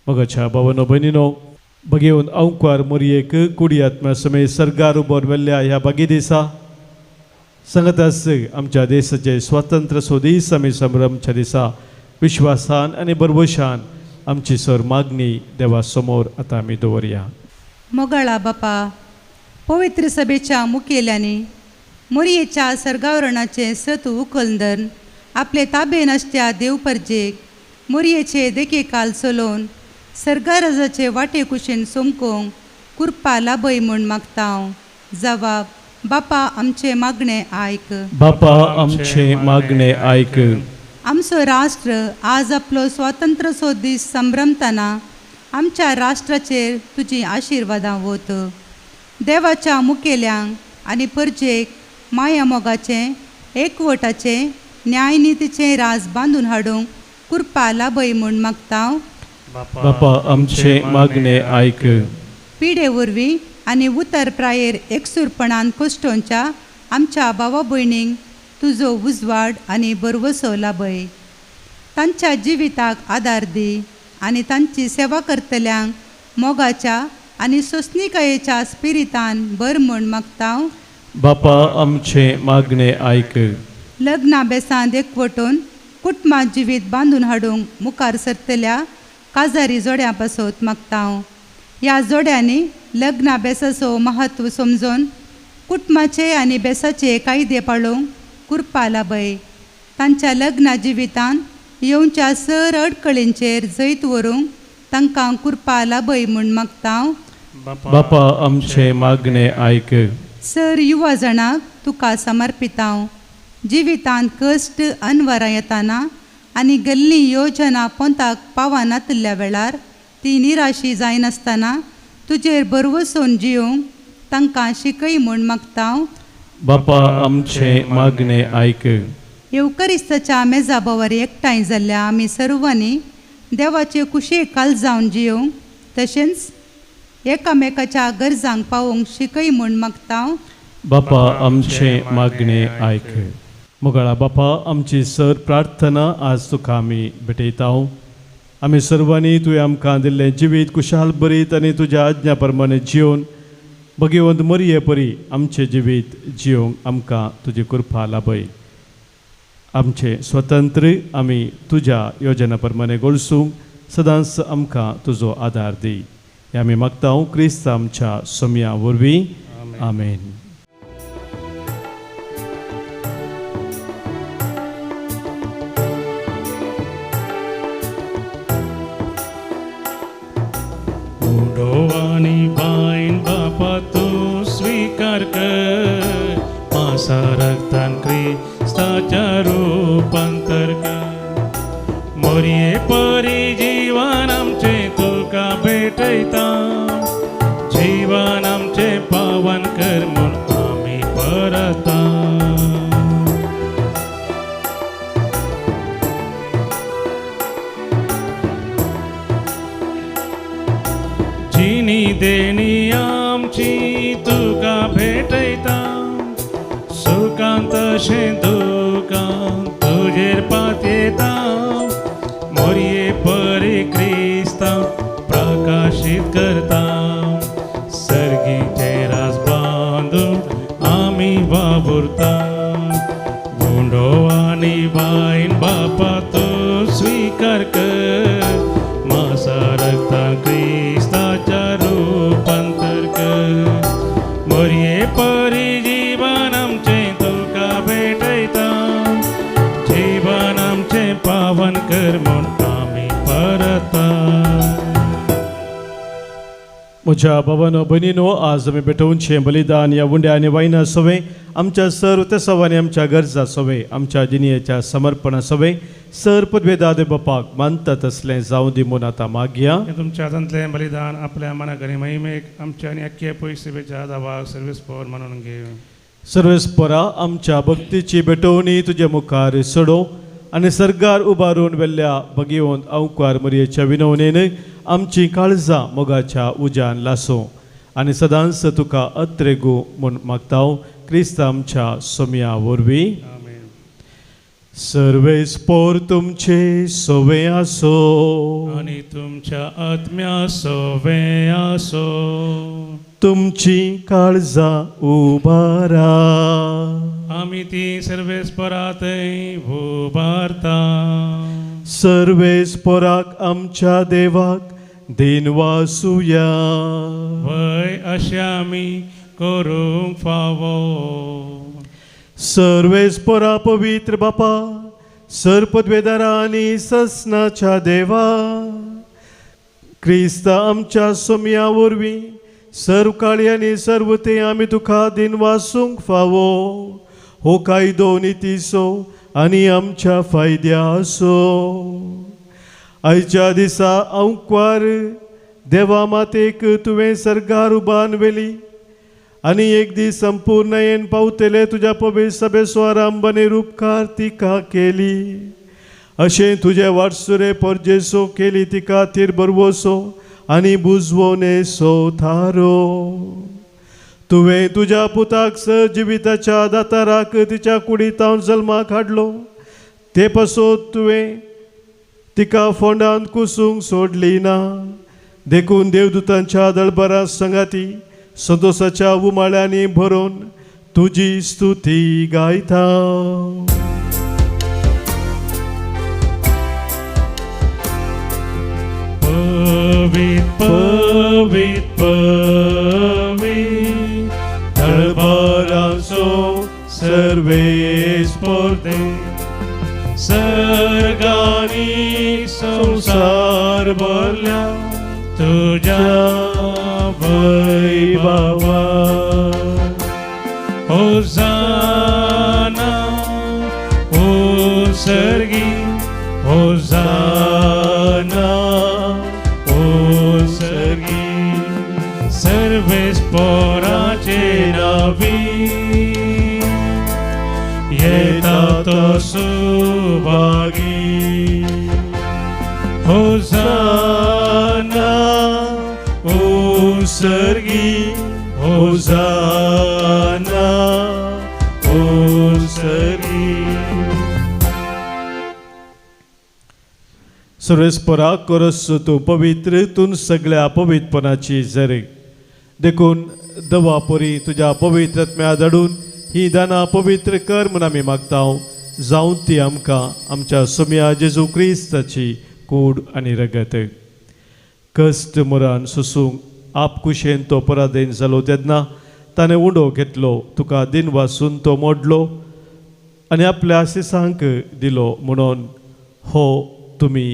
मगाच्या भावनो भयणीनो बगेवन अंकवार मोरयेक कुडी आत्म्या समेत सर्गार उबोर मेल्ल्या ह्या बागी दिसा सांगतास आमच्या देशाचे स्वातंत्र्य सोदीस आमी संभ्रमच्या दिसा विश्वासान आनी बरवशान आमची सर मागणी देवा समोर आतां आमी दवरया. मोगाळा बापा, पवित्र सभेच्या मुखेल्यांनी मोरयेच्या सर्गावरणाचें सत उखल धरून आपले ताबेन आसच्या देवपर्जेक मोरयेचे देखेकाल चलोवन सर्गाराजाचे वाटे कुशीन सोमकोंक कुरपा लाभय म्हूण मागता हांव. जवाब बापा आमचें मागणें आयक. बापा आमचें मागणें आयक. आमचो राष्ट्र आज आपलो स्वातंत्र्याचो दीस संभ्रमतना आमच्या राष्ट्राचेर तुजी आशिर्वादां वत. देवाच्या मुखेल्यांक आनी परजेक माया मोगाचें एकवटाचें न्यायनितीचें राज बांदून हाडूंक कुरपा लाभय म्हूण मागता. बापा आमचें मागणें आयक. पिडे वरवीं आनी उतर प्रायेर एकसूरपणान कोश्टोंच्या आमच्या भावा भयणींक तुजो उजवाड आनी बरवसो लाभय. तांच्या जिविताक आदार दी आनी तांची सेवा करतल्यांक मोगाच्या आनी सोंसणीकायेच्या स्पिरितान बर म्हूण मागता. बापा आमचें मागणें आयक. लग्ना बेसांत एकवटून कुटुंबा जिवीत बांदून हाडूंक मुखार सरतल्या काजारी जोड्यां पासत मागता. ह्या जोड्यांनी लग्ना बेसाचो महत्व समजून कुटुंबाचे आनी बेसाचे कायदे पाळोवंक कुरपा लाभय. तांच्या लग्ना जिवितान येवच्या सर अडकळींचेर जैत व्हरूंक तांकां कुरपा लाभय म्हूण मागता. बापा आमचें मागणें आयक. सर युवा जाणांक तुका समर्पितांव. जिवितांत कश्ट अनवरां येताना आनी गल्ली योजना पोंताक पावनातिल्ल्या वेळार ती निराशी जायनासतना तुजेर भरवसून जियोंक तांकां शिकय म्हूण मागता. बापा आमचें मागणें आयक. येवकरिस्ताच्या मेजा बोवार एकठांय जाल्ल्या आमी सर्वांनी देवाचे कुशे काल जावन जियोंक तशेंच एकामेकाच्या गरजांक पावोवंक शिकय म्हूण मागता. बापा आमचें मागणें आयक. मोगाळा बापा, आमची सर प्रार्थना आज तुका आमी भेटयता. आमी सर्वांनी तुवें आमकां दिल्लें जिवीत कुशाल बरीत आनी तुज्या आज्ञा प्रमाणे जियोवन भगवंत मरये परी आमचें जिवीत जियोंक आमकां तुजी कृपा लाभय. आमचें स्वतंत्र आमी तुज्या योजना प्रमाणे गळसूंक सदांच आमकां तुजो आदार दी. हें आमी मागता क्रिस्त आमच्या सोमया वरवीं. आमेन. उडोवानी बायन बापा तूं स्वीकार कर मासा रक्तान क्रिस्ताच्या रुपांतर कर मोरये परी जीवन आमचें तुका भेटयता जीवन आमचें पावन कर म्हूण आमी परता. दिनी देणी आमची तुका भेटयता सुखांत तशें दुखांत तुजेर पातयेता मोरये परी क्रिस्तांव प्रकाशीत करता सर्गीचे रास बांदून आमी वावुरता गुंडो आनी बायन बापा तूं स्विकार कर मासा रक्तान क्रिस्ताच्या रुपांतर कर मोरये परी जीवन आमचें तुका भेटयता जीवन आमचें पावन कर म्हूण आमी परता. म्हज्या बाबानो भयणीनो, आज आमी भेटोवचें बलिदान ह्या उंड्या आनी वायना सवें आमच्या सर तेसावांनी आमच्या गरजा सवें आमच्या जिणयेच्या समर्पणा सवें सर पदवेदा देव बापाक मानता तसलें जावं दी म्हूण आतां मागया. हें तुमच्या हातांतलें बलिदान आपल्या मनाक आनी महिमेक आमच्या आनी अख्खे पयशेच्या दावाक सर्वीस पॉवर म्हणून घेव. सर्वेस्परा आमच्या भक्तीची भेटवणी तुजे मुखार सोडो आनी सर्गार उबारून वेल्ल्या भगेवन अंकार मरयेच्या विनवणेन आमची काळजां मोगाच्या उज्यान लासो आनी सदांच तुका अत्रेगू म्हूण मागता क्रिस्त आमच्या सोम्या वरवीं. आमेन. सर्वेस्पोर तुमचे सोवे आसो आनी तुमच्या आत्म्या सोवे आसो. तुमची काळजां उबारा आमी ती सर्वेस्परातय उबारता. सर्वेस्पोराक आमच्या देवाक दिनवासुया. वय अशें आमी करूंक फावो. सर्वेस्पोरा पवित्र बापा सरपदवेदारा आनी ससनाच्या देवा क्रिस्त आमच्या सोम्या वरवीं सर्व काळी आनी सर्व ते आमी तुका दिनवासूंक फावो. हो कायदो नितीचो आनी आमच्या फायद्याचो. आयच्या दिसा अंकवार देवा मातेक तुवें सर्गार उबान व्हेली आनी एक दीस संपूर्णयेन पावतले तुज्या पवित्र सभेचो आरंभ आनी रुपकार तिका केली. अशें तुजे वाटसुरे परजेसो केली तिका तीर बरवसो आनी बुजवणेसो थारो. तुवें तुज्या पुताक स जिविताच्या दाताराक तिच्या कुडींत जल्माक हाडलो ते पासत तुवें तिका फोंडांत कुसूंक सोडली ना. देखून देवदूतांच्या दळबरा संगाती संतोसाच्या उमाळ्यांनी भरून तुजी स्तुती गायता. पवित पवित पवित दरबाराचो सर्वेस्पोर्ते सर्गानी संसार भरल्या तुज्या वैभवा. होजाना ओ सर्गी होजाना ओ सर्गी सर्वेस्पोराचे नावी येता तो सुभागी. होजाना ओ सर्गी होजाना ओ सर्गी. सर्वेस्परा करस तूं पवित्र तूं सगळ्या पवित्रपणाची जरे देखून दवा परी तुज्या पवित्र आत्म्या धाडून ही दानां पवित्र कर म्हूण आमी मागता. जावं ती आमकां आमच्या सोम्या जेजू क्रिस्ताची कूड आनी रगत. कश्ट मरण सोसूंक आपकुशेन तो पराधीन जालो तेन्ना ताणें उंडो घेतलो तुका दिन वासून तो मोडलो आनी आपल्या आशिसांक दिलो म्हणून हो तुमी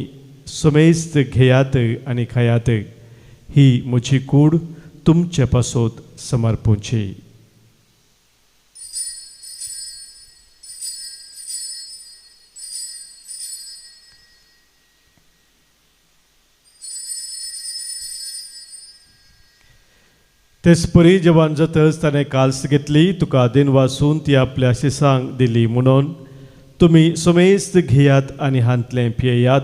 समेस्त घेयात आनी खायात. ही म्हजी कूड तुमचे पासत समर्पूची. तेचपरी जेवण जातच ताणें काल्स घेतली तुका दिन वासून ती आपल्या शिसांक दिली म्हणून तुमी समेस्त घेयात आनी हांतलें पियेयात.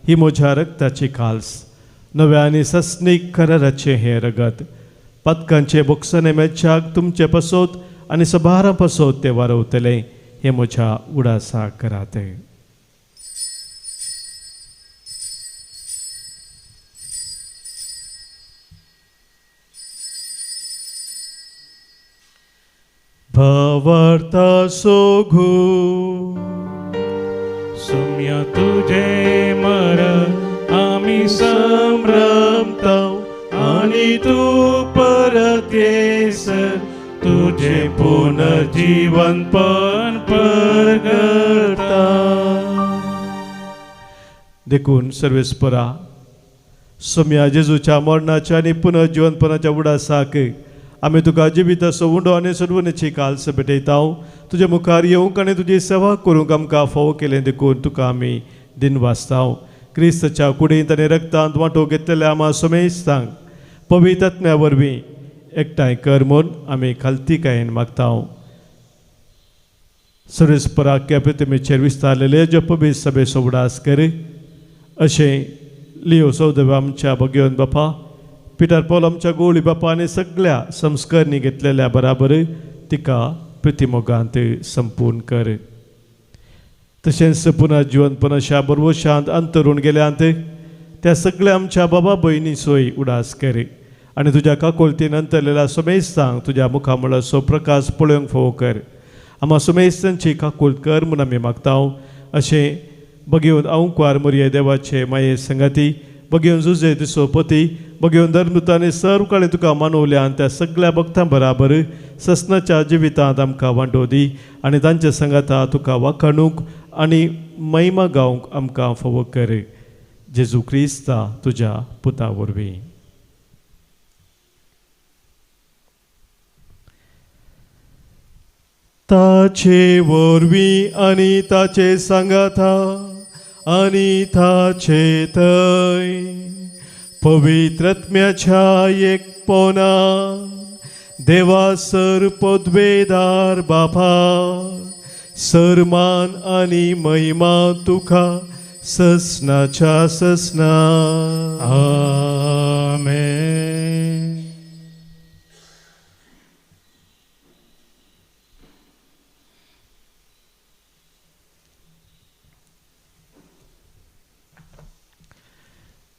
ही म्हज्या रक्ताची काल्स नव्या आनी सस्नीक कराराचें हें रगत पातकांचे बोक्सने मेळच्याक तुमचे पसोत आनी सभारां पसोत तें वारवतलें हें म्हज्या उडासा करात. भावार्था सोघू सुम्या तुझे मर आमी संभ्रमताव आनी तूं परत येसर तुझे पुनर्जीवनपण परगटा. देखून सर्वेस्परा सोम्या जेजूच्या मरणाच्या आनी पुनर्जीवनपणाच्या उडासाक आमी तुका जिवीत असो उंडो आनी सर्वनेची काल्स भेटयता. तुजे मुखार येवंक आनी तुजी सेवा करूंक आमकां फावो केलें देखून तुका आमी दिन वाचता. क्रिस्ताच्या कुडींत आनी रक्तांत वांटो घेतलेल्या आमा समेस्तांक पवित्र आत्म्या वरवीं एकठांय कर म्हूण आमी खालतीकायेन मागता. सर्वेस्पराक प्रतिमेचेर विस्तारलेले ज्यो पवित्र सभेचो उडास कर अशें लियो सौदेव आमच्या भगयोन बापा पिटर पॉल आमच्या गोळी बापा आनी सगळ्या संस्करणी घेतलेल्या बराबर तिका प्रतिमोगांत संपूर्ण कर. तशेंच पुनः जिवनपणाच्या बरवशांत अंतरून गेल्यांत त्या सगळ्या आमच्या बाबा भयणी सोय उडास कर आनी तुज्या काकोलतीन अंतरलेल्या समेस्तांक तुज्या मुखामळाचो प्रकाश पळोवंक फावो कर. आमा समेस्तांची काकुळट कर म्हूण आमी मागता. अशें बगेवन अंकुवार मोरये देवाचे माये संगाती बगेवन जुजे दिसोपती बगेवन धर्मदूतांनी सर्व काळी तुका मानवल्या आनी त्या सगळ्या भक्तां बराबर ससनाच्या जिवितांत आमकां वांटो दी आनी तांच्या संगाता तुका वाखाणूंक आनी महिमा गावंक आमकां फावो कर. जेजू क्रिस्ता तुज्या पुता वरवीं. ताचे वरवीं आनी ताचे सांगाता आनी ताचे थंय पवित्र आत्म्याच्या एकपणा देवा सर पदवेदार बापा सरमान आनी महिमा तुका ससनाच्या ससना. आमेन.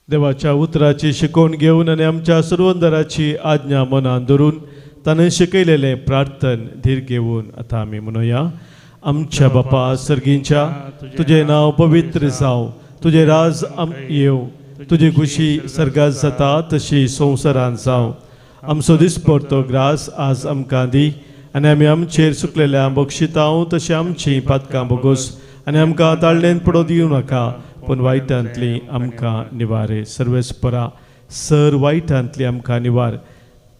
देवाच्या उतराची शिकवण घेवन आनी आमच्या सर्वंदराची आज्ञा मनान धरून ताणें शिकयलेलें प्रार्थन धीर घेवन आतां आमी म्हणुया. आमच्या बापा सर्गींच्या तुजें नांव पवित्र जावं, तुजें राज येवं, तुजी खुशी सर्गात जाता तशी संवसारांत जावं. आमचो दिसपडतो ग्रास आज आमकां दी आनी आमी आमचेर सुकलेल्या बक्षितांव तशें आमचीं पातकां बोगोस आनी आमकां ताळ्ळेन पडोवं दिवं नाका पूण वायटांतली आमकां निवारे. सर्वेस्परा सर वायटांतली आमकां निवार.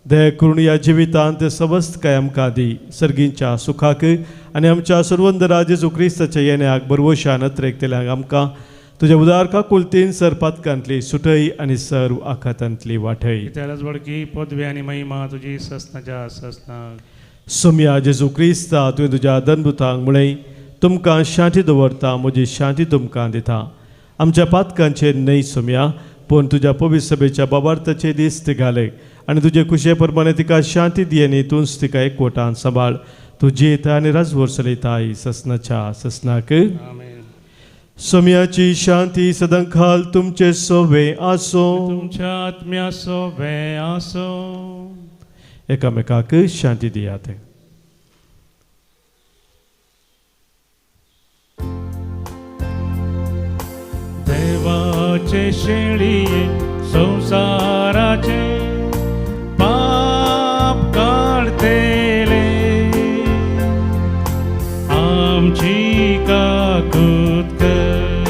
दया करून ह्या जिवितांत सवस्तकाय आमकां दी सर्गींच्या सुखाक आनी आमच्या सर्वंदरा जेजू क्रिस्ताच्या येण्याक बरवशान अत्रेकतल्यांक आमकां तुज्या उदार काकुलतीन सर पातकांतली सुटय आनी सर्व आखातांतली वाटय. बडकी पदवी आनी महिमा तुजी ससनाच्या ससनाक. सोम्या जेजू क्रिस्ता तुवें तुज्या दनभुतांक म्हळें तुमकां शांती दवरता म्हजी शांती तुमकां दिता. आमच्या पातकांचेर न्हय सोम्या पूण तुज्या पवित्र सभेच्या बाबार्थाचे दीस घाले आनी तुजे खुशे प्रमाणे तिका शांती दी आनी तूंच तिका एकवटान सांबाळ. तूं जियेता आनी राजभर चलयताय ससनाच्या ससनाक. सोम्याची शांती सदांकाल तुमचे सोवे आसो तुमच्या आत्म्या सोवे आसो. एकामेकाक शांती दियात. देवाचे शेळये संसाराचे पाप काडतेले आमची काकूत कर.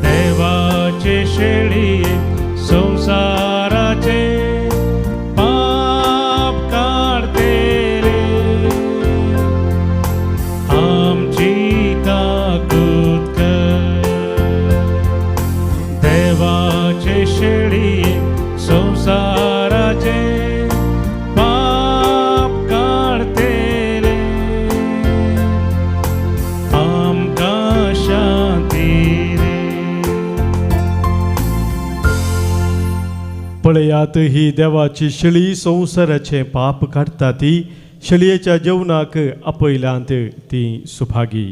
देवाचे शेळये संसाराचे पाप काडतेले आमची काकूत कर. देवाचे शेळये संसाराचे पाप काडतेले आमकां शांती रे. पळयात ही देवाची शेळी संवसाराचें पाप काडटा ती शेळयेच्या जेवणाक आपयल्यांत ती सुभागी.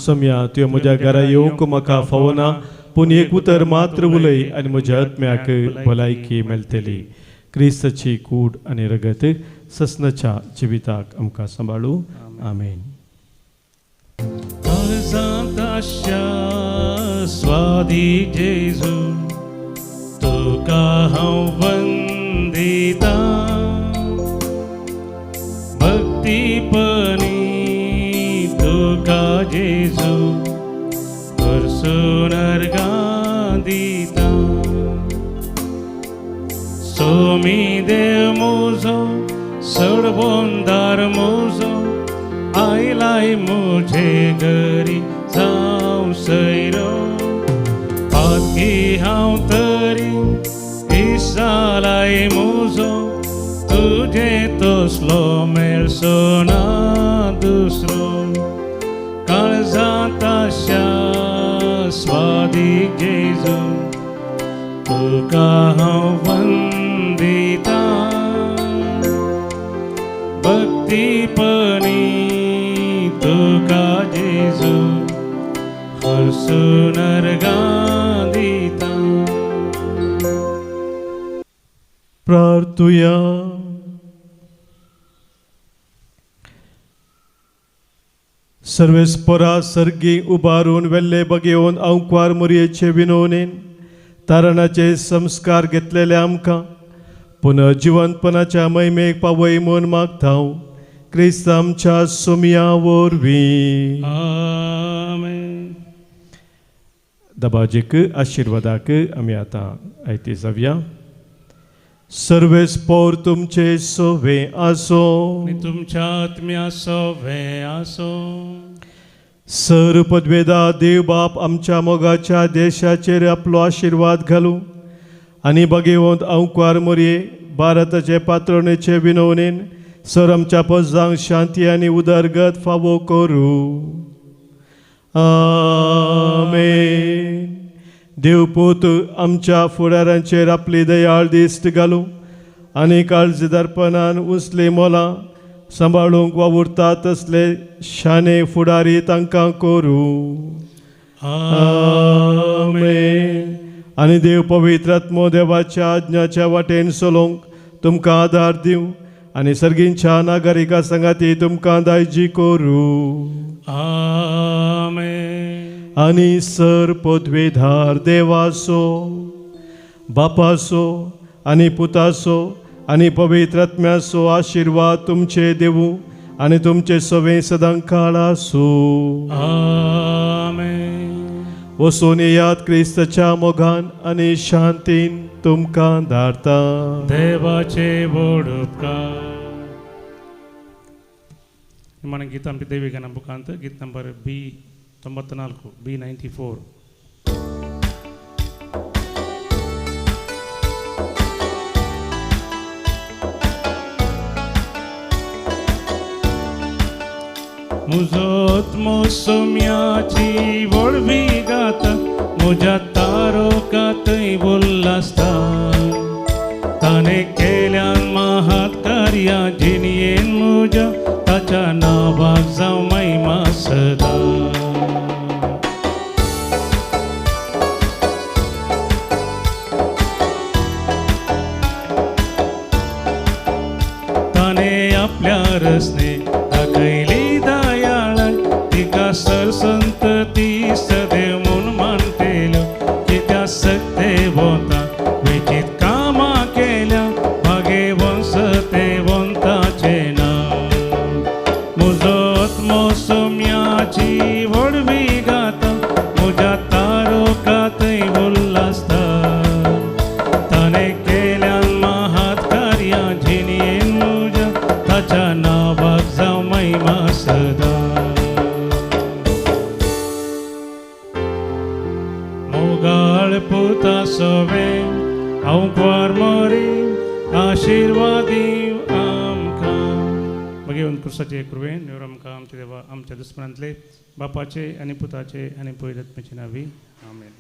सोम्या तुवें म्हज्या घरा येवंक म्हाका फावना, पूण एक उतर मात्र उलय आनी म्हज्या आत्म्याक भलायकी मेळटली. क्रिस्ताची कूड आनी रगत ससनाच्या जिविताक आमकां सांबाळू. आमेन. स्वादी जेजू तुका हांव वंदिता, भक्तीपणी तुका जेजू हरसून अर्गां दिता. सोमी देव म्हजो सडबोंदार म्हजो आयलाय म्हजे घरी जावं सैरो. पातकी हांव तरी इसालाय म्हजो तुजे तसलो मेळचो ना दुसरो. काळजांत आशा स्वादी जेजू तुका हांव वंदिता, भक्तीपणी तुका जेजू हरसून अर्गां दिता. प्रार्थुया. सर्वेस्परा सर्गी उबारून वेल्ले बगेवन आंकवार मुरयेचे विनोवणेन तारणाचे संस्कार घेतलेले आमकां पुनर्जिवंतपणाच्या महिमेक पावय म्हूण मागता क्रिस्त आमच्या सोमया वरवीं. आमेन. दबाजीक आशिर्वादाक आमी आतां आयती जावया. सर्वेस्पोर तुमचे सोवे आसो तुमच्या आत्म्या सोवे आसो. सर पदवेदा देव बाप आमच्या मोगाच्या देशाचेर आपलो आशिर्वाद घालूं आनी बगेवंत आंकवार मोरये भारताचे पात्रणेचे विनवणेन सर आमच्या पजांक शांती आनी उदरगत फावो करूं. आमेन. देवपूत आमच्या फुडारांचेर आपली दयाळ दिश्ट घालूं आनी काळजीदारपणान उसली मोलां सांबाळूंक वावुरता तसले शाणे फुडारी तांकां करूं. आमेन. आनी देव पवित्र आत्मो देवाच्या आज्ञाच्या वाटेन चलोवंक तुमकां आदार दिवं आनी सर्गींच्या नागरिका संगाती तुमकां दायजी करूं. आमेन. आनी सर पदवेधार देवासो बापासो आनी पुतासो आनी पवित्र आत्म्याचो आशिर्वाद तुमचे देवू आनी तुमचे सवे सदां काळ आसूं. आमेन. वचून येयात क्रिस्ताच्या मोगान आनी शांतीन तुमकां धाडता. देवाचे व्हड उपकार. మన గీతం దేవి గణ బుకాంత గీత నంబర్ బి 94 బి 94. मुजो आत्मो सोम्याची वळवी गाता, मुज्या तारोकांतय उल्हासता. ताणें केल्यान महात कार्यां जिणयेन मुज्या, ताच्या नांवाक जावं महिमा सदां. ताणें आपल्या रसने दाखयली दयाळाय, तिका सरसंतती सदैव म्हूण मानतेल्यो. कित्या सक्ते वता वेचीत कामां केल्या, भागेवंत सतेवंताचें नांव. मुजो आत्मो सोम्याची व्हडवी गाता, मुज्या तारोकांतय उल्हासता. ताणें केल्यान महात कार्यां जिणयेन मुज्या, ताच्या नांवाक जावं महिमा सदां. मोगाळ पुता सवे आंकवार मोरी आशिर्वादी आमकां. भगवंत क्रिस्ताचे कृपेन देव आमकां आमच्या देवा आमच्या दुस्मनांतले बापाचे आनी पुताचे आनी पवित्र आत्म्याचे नांवी. आमेन.